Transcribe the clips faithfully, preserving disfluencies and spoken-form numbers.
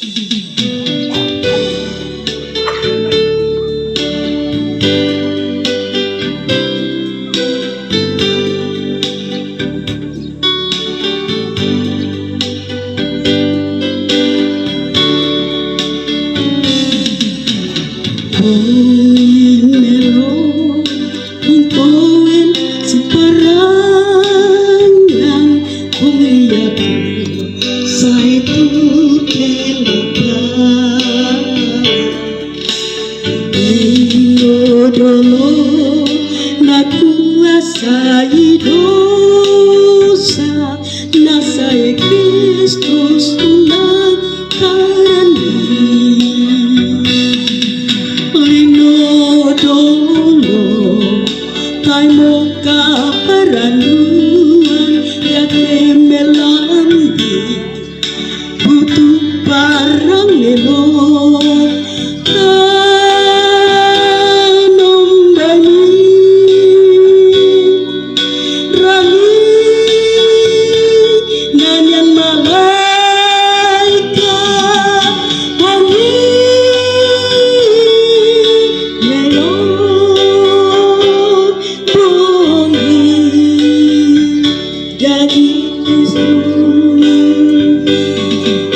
Poin melo, poin siparangan, poin yakin, sai tu kelupa. Ingo dolo na kuasai dosa, na sai Kristus na karani. Lino dolo, taimo kaparanuan, ya ke melambi, butuh parang melo, tanom bani. Rangi nanian malaika, bongi melo, bongi jadi Kristus.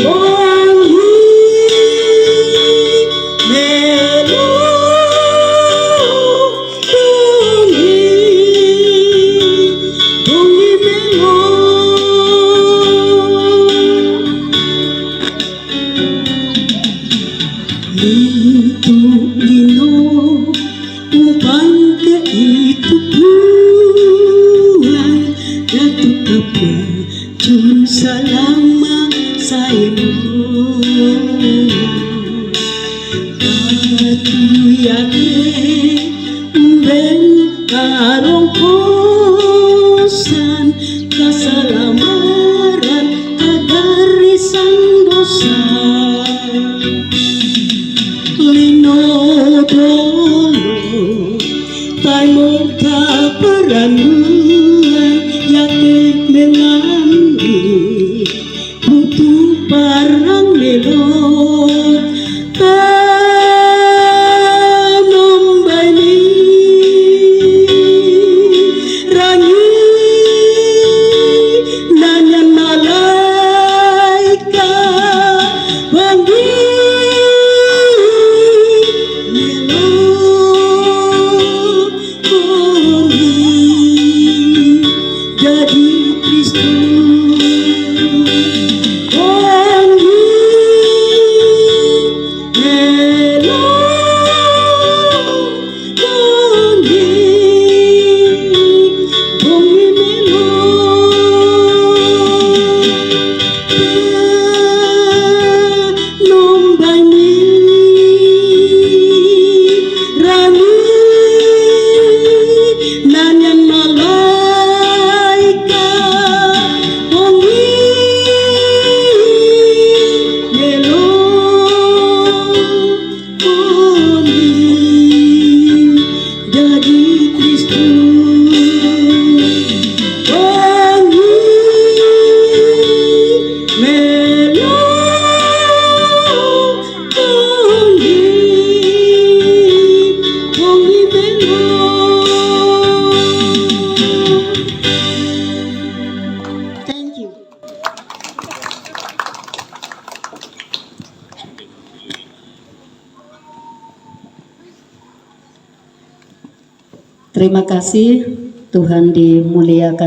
Bongi melo, bongi, bongi melo. Itu lino uban ke itu puan, datu kapa jun salama saimo. Atu yake mben karong kosan, kasalamaran, kagarisan dosa. Lino dolo, taimo kaparanuan, yake melambi, butuh parang melo, tanom bani. Rangi nanian malaika, bongi melo, bongi jadi Kristus. Bongi melo, bongi, bongi melo. Nombani, rangi nanian malaika, bongi melo, bongi jadi Kristus. Bongi melo, bongi, bongi melo. Thank you. Terima kasih, Tuhan dimuliakan.